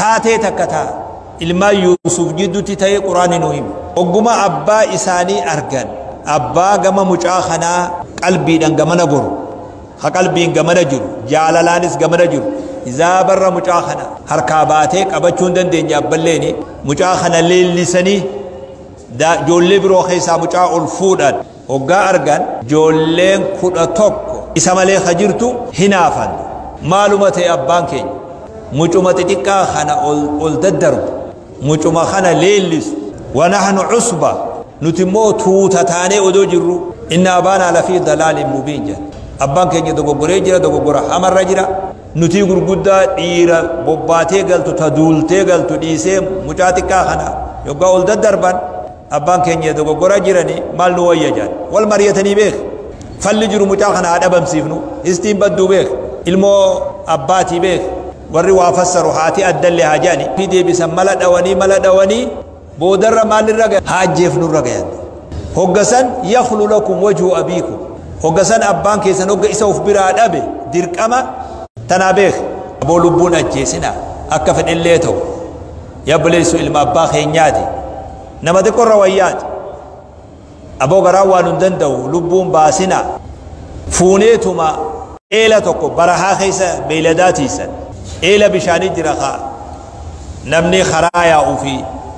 Taatee takka taa ilmaan Yuusuf jidduutti ta'ee Quraanni nu hima. Ogguma abbaa isaanii argan, abbaa gama mucaa kanaa qalbiidhaan gamana goru, ha qalbiin gamana jiru, jaalalaanis gamana jiru. Izaa barra mucaa kana harkaa baatee qabachuu hin dandeenye, abballeeni mucaa kana leellisanii ijoollee biroo keessaa mucaa ol fuudhan. Hoggaa argan ijoolleen 11 isa malee ka jirtu hinaafan. Maaluma ta'e abbaan keenya mucuma xixiqqaa kana ol daddarbu, mucuma kana leellisu, wanahnu usba, nuti immoo tuuta taanee odoo jirru, inna abaanaa lafii dalaalin mubiin jedha. Abbaan keenya dogoggoree jira, dogoggora hamarra jira. Nuti gurguddaa dhiira bobbaatee galtu, ta duultee galtu dhiisee mucaa xiqqaa kana yoggaa ol daddarban, abbaan keenya dogoggora jirani, maal nu wayya jedhan. Wal mari'atanii beek, falli jiru mucaa kana haa dhabamsiifnu, histiin badduu beek, ilmoo abbaatii beek. Warri waa fassaru haati addallee haa jedhani fi deebisan. Mala dhawanii, mala dhawanii boodarra maalirra gahan? Haa ajjeefnurra gahan. Hoggasan yakhlu lakum wajhu abiikum, hoggasan abbaan keessan hogga isa of biraa dhabe dirqama tanaa beek. Aboo, lubbuun ajjeesina, akka fedhellee ta'u yableessu ilma abbaa keenyaati, nama xiqqorra wayyaati. Aboo, garaa waan hin danda'u, lubbuun baasina. Fuuneetuma eela tokko barahaa keessa beeyladaa tiisan, eela bishaanii jira, kaa namni karaa yaa'uu fi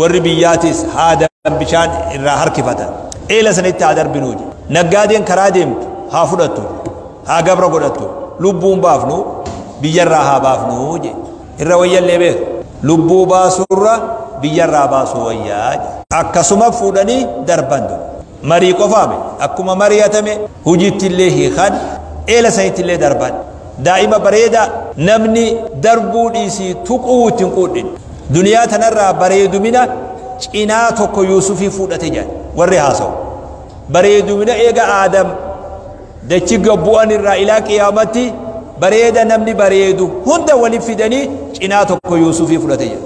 warri biyyaatis haada bishaan irraa harkifatan, eela sanitti haa darbinuu jedhe. Naggaadeen karaa deemtu haa fudhattu, haa gabra godhattu, lubbuun baafnu, biyyarraa haa baafnu jedhe. Irra wayyallee beeku, lubbuu baasurra biyyarraa baasuu wayyaa jedhe. Akkasuma fuudhanii darban. Marii qofaame, akkuma mari'atame hujitti illee hiikan, eela sanitti illee darban. Daa'ima bareedaa namni darbuu dhiisii tuquu ittiin quudhin. Duniyaa tanarraa bareedumina cinaa tokko Yuusufii fuudhate jedhan warri haasa'u. Bareedumina eega Aadam dachi gabbu'an irraa ilaa qiyaamatti bareeda namni bareedu hunda waliin fidanii cinaa tokko Yuusufii fudhate jedhan.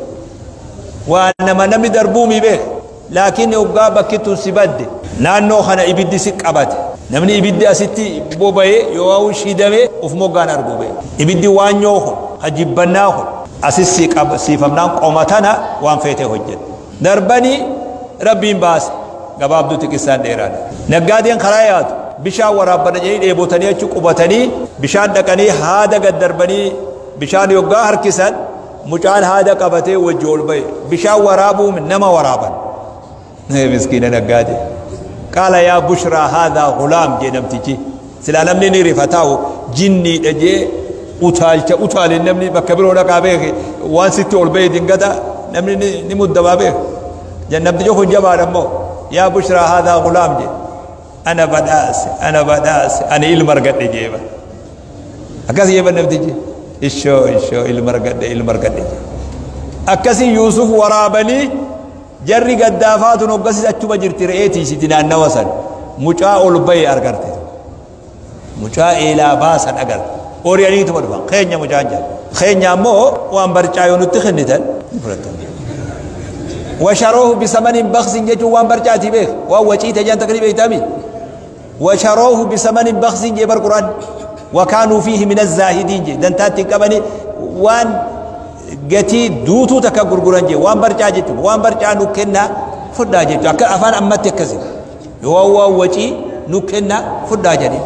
Waan nama namni darbuumi beek, laakiin hoggaa bakki tun si badde, naannoo kana ibiddi si qabate, namni ibiddi asitti boba'ee yoo shidame uf moggaan argu beek. Ibiddi waanyoo kun hajibbannaa kun asis si siifamnaan qoma tana waan feete hojjete. Darbanii Rabbiin baase. Gabaabduutti qissaan dheeraadha. Naggaadeen karaa yaatu bishaan waraabbana jedhanii dheebotanii achi qubatanii bishaan dhaqanii haada gad darbanii bishaan yoggaa harkisan, mucaan haada qabatee wajji ol ba'e. Bishaan waraabuu nama waraaban. Miskiina naggaade. Qaala yaa bushraa haadhaa gulaam jee namtichi. Silaa namni ni rifataa'u, jinniidha jee utaalcha utaaleen namni bakka biroo dhaqaa beeke. Waan sitti ol ba'e dingata namni ni muddamaa beeke. Namtichi kun jabaadha immoo. Yaa bushraa haadhaa gulaam jee. Ana badhaase, ana badhaase, ani ilma argadhe jeeba. Akkas jeeba namtichi. Ishoo, ishoo, ilma argadhe, ilma argadhe jee. Akkasii Yuusuf waraabanii jarri gaddaafaatun hoggasis achuma jirti, re'ee tiisiti naannawa san. Mucaa ol bahe argarte. Mucaa eelaa baasan agarte. Ori'aniituma dhufan. Keenya mucaan jedhan. Keenya ammoo waan barcaa yoo nutti kennitan ni fudhatan. Washaroohu bisamanin baksin jechuun waan barcaatii beek. Waan waciite jedhan takka ni beektami. Washaroohu bisamanin baksin jee bar Quraan. Wakaanuu fiihi min azaahidiin jee, dantaatti hin qabani, waan gatii duutuu takka gurguran jee. Waan barcaa jechuun waan barcaa nu kennaa fudhaa jechuun akka afaan ammatti akkasi. Yoo waan wacii nu kennaa fudhaa jedhanii,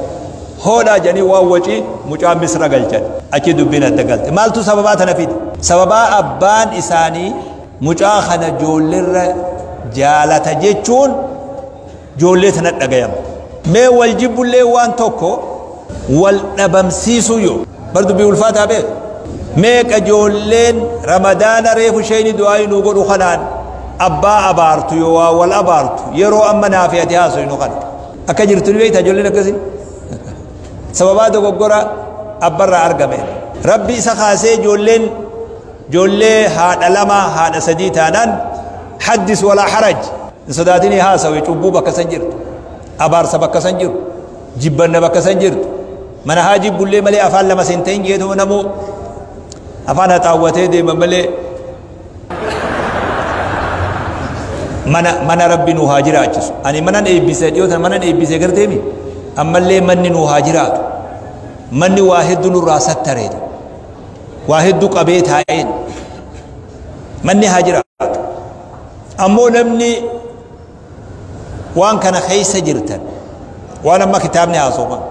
hoodhaa jedhanii waan wacii mucaa Misra galchan. Achi dubbiin adda galte. Maaltu sababaa tana fide? Sababaa abbaan isaanii mucaa kana ijoolleerra jaalata jechuun ijoollee tana dhagayama. Mee wal jibbullee waan tokko wal dhabamsiisuu yoo bar dubbii ulfaataa beek. Meeqa ijoolleen Ramadaana reefu isheen du'aa nuu godhu kanaan abbaa abaartu yoo waa wal abaartu, yeroo amma naafi ati haasofnu kana akka jirtu ni beekta. Ijoolleen akkasii sababaa dogoggora abbarraa argame. Rabbi isa kaasee ijoolleen ijoollee haadha lama, haadha sadii taanaan, haddis walaa haraj, hin sodaatinii haasawe. Cubbuu bakka san jirtu, abaarsa bakka san jiru, jibbanna bakka san jirtu, mana haa jibbullee malee afaan lama sin ta'in jeetuma namuu afaan haxaawwatee deema malee. Mana Rabbi nu haa jiraachisu. Ani manan eebbise dhiyoota, manan eebbise garteemi. Ammallee manni nu haa jiraatu. Manni waa hedduu nurraa sattareedha, waa hedduu qabee taa'een. Manni haa jiraatu. Ammoo namni waan kana keessa jirtan, waan amma kitaabni haasofan,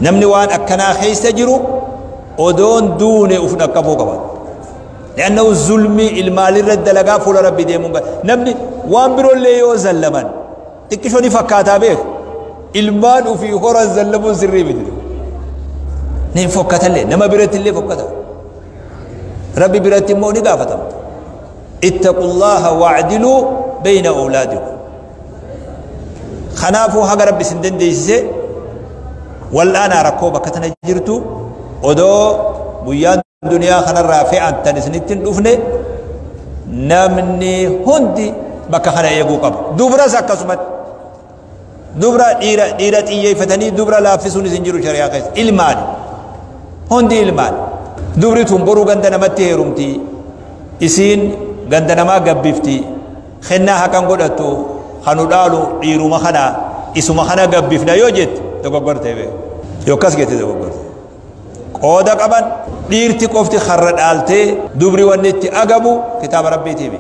namni waan akkanaa keessa jiru odoon duune uf dhaqqabuu qaban. Li'annahu zulmii ilmaalirra dalagaa fuula rabbi deemuun namni waan biroollee yoo zallaman xiqqishoo ni fakkaataa beeku. Ilmaan ufii horan zallamuun sirrii miti. Ni fokkatallee, nama biratti illee fokkata. Rabbi biratti immoo ni gaafatamta. Ittaqullaha wa'diluu bayna awlaadikum. Kanaafuu haga rabbi isin dandeessise wal'aanaa rakkoo bakka tana jirtu odoo guyyaan duniyaa kanarraa fe'antan isinitti hin dhufne, namni hundi bakka kana eeguu qaba. Dubras akkasumatti. Dubra dhiira xiyyeeffatanii dubra laaffisuun isin jiru shari'aa keessa. Ilmaani. Hundi ilmaani. Dubri tun boruu ganda namatti heerumti. Isiin ganda namaa gabbifti. Kennaa haqan godhattu kanu dhaalu dhiiruma kana isuma kana gabbifna yoo jette dogoggortee beeku. Yoo akkas jette dogoggorte. Qooda qaban dhiirti qofti karra dhaaltee dubri wanni itti agamu kitaaba rabbiitiimi.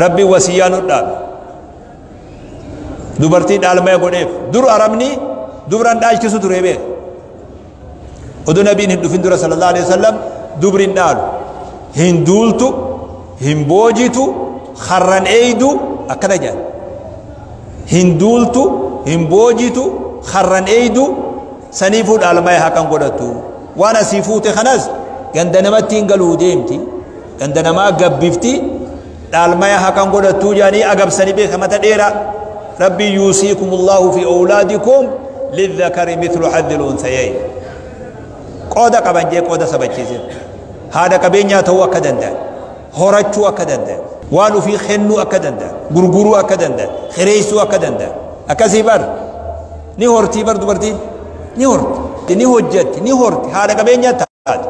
Rabbiin wasiyyaa nu dhaabe. Dubartii dhaalmaya godheef. Dur arabni dubran dhaalchisu ture beek. Oduu nabiin hin dhufin dura sallallahu alaihi wasallam dubri hin dhaalu. Hin duultu, hin boojitu, karran eeydu akkana jedhan. Hin duultu, hin boojitu, karran eeydu, saniifuu dhaalmaya haqan godhattu. Waan asii fuute kanas ganda namatti hin galuu deemti. Ganda namaa gabbifti, dhaalmaya haqan godhattuu jedhanii agabsanii beeka mata dheeraa. Rabbi yuusiikumullahu fi awlaadikum lidhakari mithlu hadhil unsayayn. Qooda qaban jee qooda sabachiise. Haadha qabeenyaa ta'uu akka danda'an, horachuu akka danda'an, waan ofii kennuu akka danda'an, gurguruu akka danda'an, hireessuu akka danda'an. Akkasii bar ni hortii bar dubartiin ni horti, ni hojjetti, ni horti, haadha qabeenyaa taati.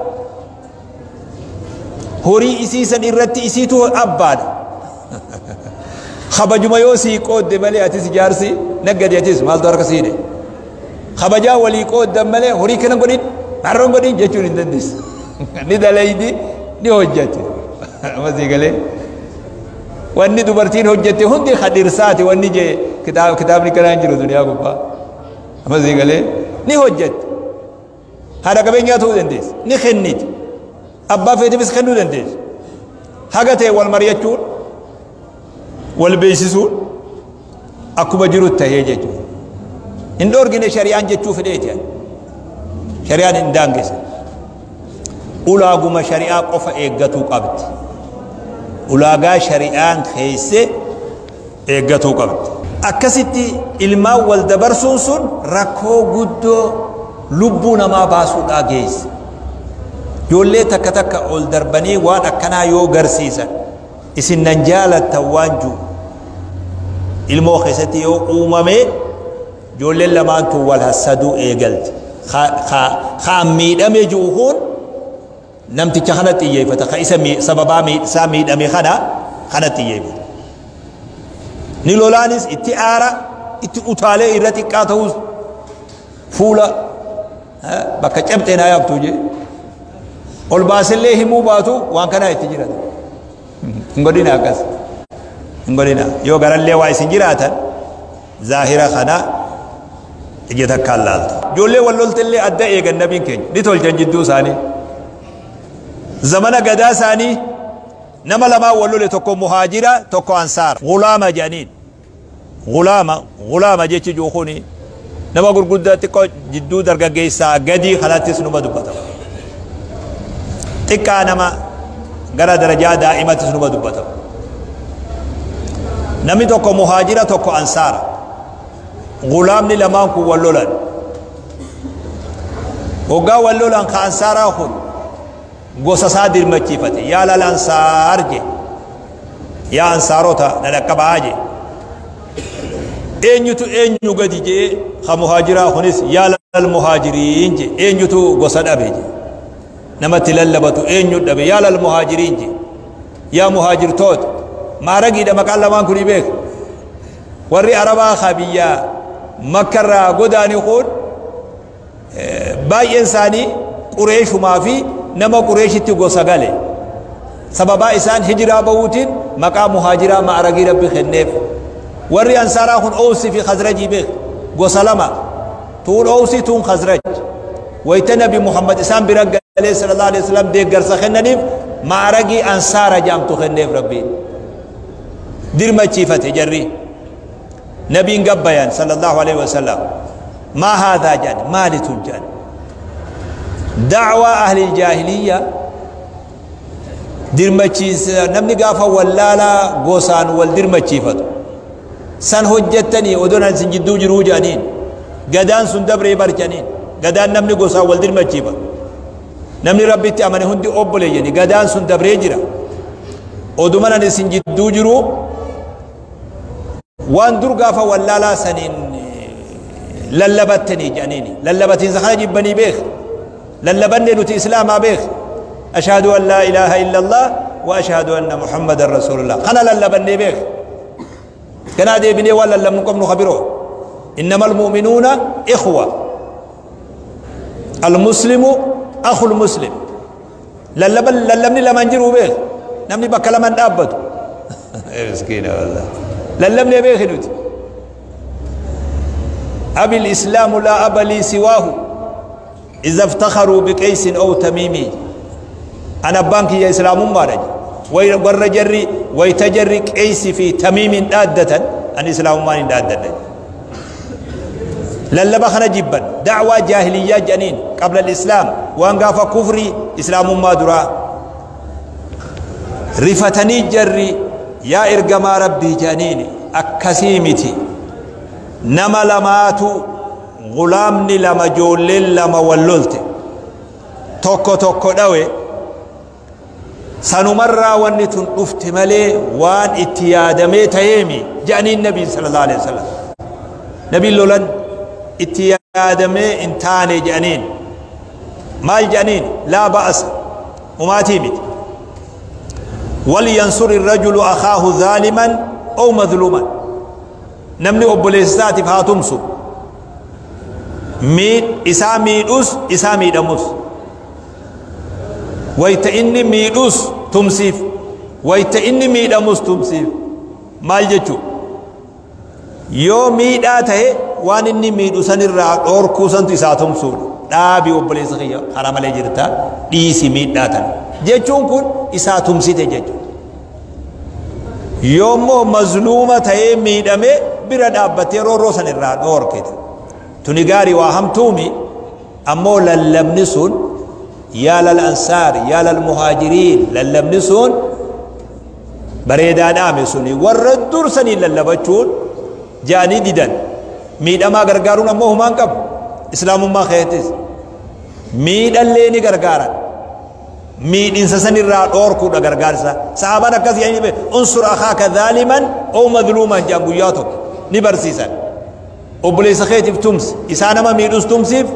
Horii isiisan irratti isiitu abbaadha. Kabajuma yoo sii qoodde malee atis jaarsi naggadi atis maaltu harka siine. Kabajaa walii qooddan malee horii kana godhin harroon godhin jechuun hin dandeessu. Ni dalaydi, ni hojjette. Amma sii galee. Wanni dubartiin hojjette hundi kadhirsaati wanni jee kitaabni kanaan jiru duniyaa gubbaa. Amma sii galee ni hojjette. Haadha qabeenyaa ta'uu dandeessi. Ni kenniti. Abbaa feetiifis kennuu dandeessi. Haga ta'e wal mari'achuun wal beeksisuun akkuma jiru ta'ee jechuudha. Hin dhoorgine shari'aan jechuu fedheeti. Shari'aan hin daangesse. Ulaaguma shari'aa qofa eeggatuu qabdi. Ulaagaa shari'aan keesse eeggatuu qabdi. Akkasitti ilmaan wal dabarsuun sun rakkoo guddoo lubbuu namaa baasuudhaa geesse. Ijoollee takka takka ol darbanii waan akkanaa yoo garsiisan isin nan jaalattan waan jiru ilmoo keessatti yoo uumame ijoolleen lamaan tun wal hassaduu eegalti. Ka miidhame jiru kun namticha kana xiyyeeffata, ka isa sababaa isaa miidhame kana xiyyeeffata. Ni lolaanis itti aara, itti utaalee irra xiqqaa ta'us fuula bakka cabxee naa yaabtu jee ol baasellee himuu baatu waan kanaa itti jirata. Hin godhina akkas. Hin godhina. Yoo garallee waa isin jiraatan zaahira kana ija takkaan laalta. Ijoollee wal loltellee adda eegan nabiin keenya ni tolchan jidduu isaanii. Zamana gadaa isaanii nama lamaan wal lole, tokko muhaajira tokko ansaara. Gulaama jedhaniin. Gulaama jechi jiru kuni nama gurguddaa xiqqoo jidduu dargaggeessaa gadii kanattis numa dubbatama. Xiqqaa nama gara darajaa daa'imattis numa dubbatama. Namni tokko muhaajira tokko ansaara. Gulaamni lamaan kun wal lolan. Hoggaa wal lolan ka ansaaraa kun gosa isaa dirmachiifate. Yaa lal ansaar je. Yaa ansaarota na dhaqqabaa je. Eenyutu eenyu gadi jee ka muhaajiraa kunis yaa lal muhaajiriin je. Eenyutu gosa dhabe je. Namatti lallabatu eenyu dhabe yaa lal muhaajiriin je. Yaa muhaajirtoota maaragiidha maqaan lamaan kuni beek. Warri Arabaa ka biyya Makkarraa godaani kun baay'een isaanii Qureeshumaa fi nama Qureeshitti gosa gale. Sababaa isaan hijiraa bahuutiin maqaa muhaajiraa ma'aragii Rabbi kenneef. Warri ansaaraa kun Oowsii fi Khazrajii beek, gosa lama, tuun Oowsii, tuun Khazraj. Wayta Nabi Muhammad isaan bira galee sallallahu alaihi wasallam deeggarsa kennaniif ma'aragii ansaara jaamtu kenneef Rabbiin. Dirmachiifate jarri. Nabiin gabbayan sallallahu alaihi wasallam. Maa haadhaa jedhan, maali tun jedhan? Da'waa ahli jaahiliyya dirmachiisa. Namni gaafa wallaalaa gosaan wal dirmachiifatu san hojjettanii odoon ani isin jidduu jiruu jedhaniin. Gadaan sun dabree bar jedhaniin. Gadaan namni gosaan wal dirmachiifatu, namni Rabbitti amane hundi obboleeyyani, gadaan sun dabree jira. Oduman ani isin jidduu jiruu waan dur gaafa wallaalaa saniin lallabattanii jedhaniini. Lallabatiinsa kana jibbanii beek. Lallabanne nuti islaamaa beek. Ashhadu an laa ilaaha illa Allah wa ashhadu anna Muhammadan rasuulullah kana lallabannee beek. Kanaa deebinee waan lallabnu qabnu kabiroo. Innama almu'minuuna ikhwa, almuslimu akhul muslim. Lallaban lallabni lamaan jiruu beek. Namni bakka lamaan dhaabbatu miskiina wallah. Lallabnee beeki nuti. أبي الإسلام لا أب لي سواه إذا افتخروا بقيس أو تميمي. أنا بانك يا إسلام مارج ور جري ويتجري قيس في تميم دادة، أن إسلام ما دادة. للبا خنا جبا دعوة جاهلية جنين قبل الإسلام وانقاف كفري إسلام ما درا. رفتني جري يا إرقما ربي جانيني أكسيمتي. Nama lamaatu, gulaamni lama, ijoolleen lama wallolte, tokko tokko dhawe. Sanumarraa wanni tun dhufte malee waan itti yaadamee ta'eemi jedhaniin. Nabiin sallallahu alaihi wasallam, nabiin lolan itti yaadamee hin taane jedhaniin. Maal jedhaniin? Laa ba'asa, umaatii miti. ولينصر الرجل أخاه ظالما أو مظلوما. Namni obboleessa isaatiif haa tumsu, isaa miidhus isaa miidhamus. Wayta inni miidhus tumsiif, wayta inni miidhamus tumsiif. Maal jechuu? Yoo miidhaa ta'e waan inni miidhu sanirraa dhoorkuu santu isaa tumsuudha. Dhaabii, obboleessa kiyya, karaa malee jirta, dhiisi miidhaa tan jechuun kun isaa tumsite jechuudha. Yoommoo mazluuma ta'ee miidhame bira dhaabbattee roorroo san irraa dhoorkite. Tuni gaarii, waa hamtuumi. Ammoo lallabni sun yaa lal ansaar, yaa lal muhaajiriin, lallabni sun bareedaa dhaame. Suni warra dursanii lallabachuun jaanii didan. Miidhamaa gargaaruun ammoo humaan qabu. Islaamummaa keetis miidhallee ni gargaaran, miidhinsa sanirraa dhoorkuudha gargaarsa. Sahaabaan akkas jedhanii, unsur akhaaka zaaliman oo madluuman jedhan. Guyyaa tokko ni barsiisan. Obboleessa keetiif tumsi, isaa nama miidhus tumsiif,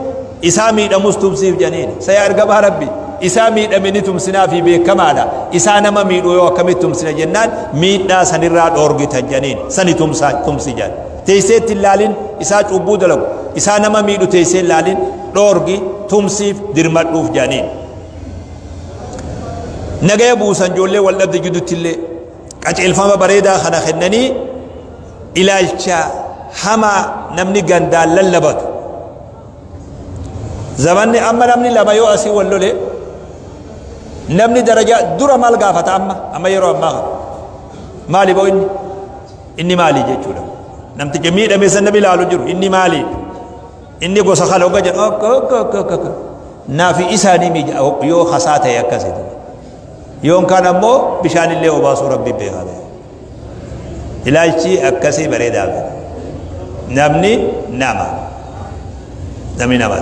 isaa miidhamus tumsiif jedhaniin. Saya ergamaa Rabbi, isaa miidhame ni tumsinaa fi beekamaadha, isaa nama miidhu yoo akkamitti tumsina jennaan, miidhaa sanirraa dhoorgitan jedhaniin. Sani tumsaa, tumsi jedhan. Teesseetti ilaalin, isaa cubbuu dalagu, isaa nama miidhu teessee ilaalin, dhoorgi, tumsiif, dirmadhuuf jedhaniin. Nagaya buusan ijoollee wal dhabde jidduutti illee qaceelfama bareedaa kana kennanii. Ilaalcha hamaa namni gandaan lallabatu, zamanni amma namni lama yoo asii wal lole, namni daraja dura maal gaafata? Amma yeroo ammaa kana maali boo inni maali jechuudha. Namticha miidhame san namni ilaalu jiru. Inni maali, inni gosa kana hogga jedhu, akka akka akka akka naafi isaanii miija yoo hasaa ta'e akkasitti. Yoon kaan ammoo bishaanillee obaasuu Rabbi beekaa. Ilaalchi akkasii bareedaa. Namni nama, namni nama.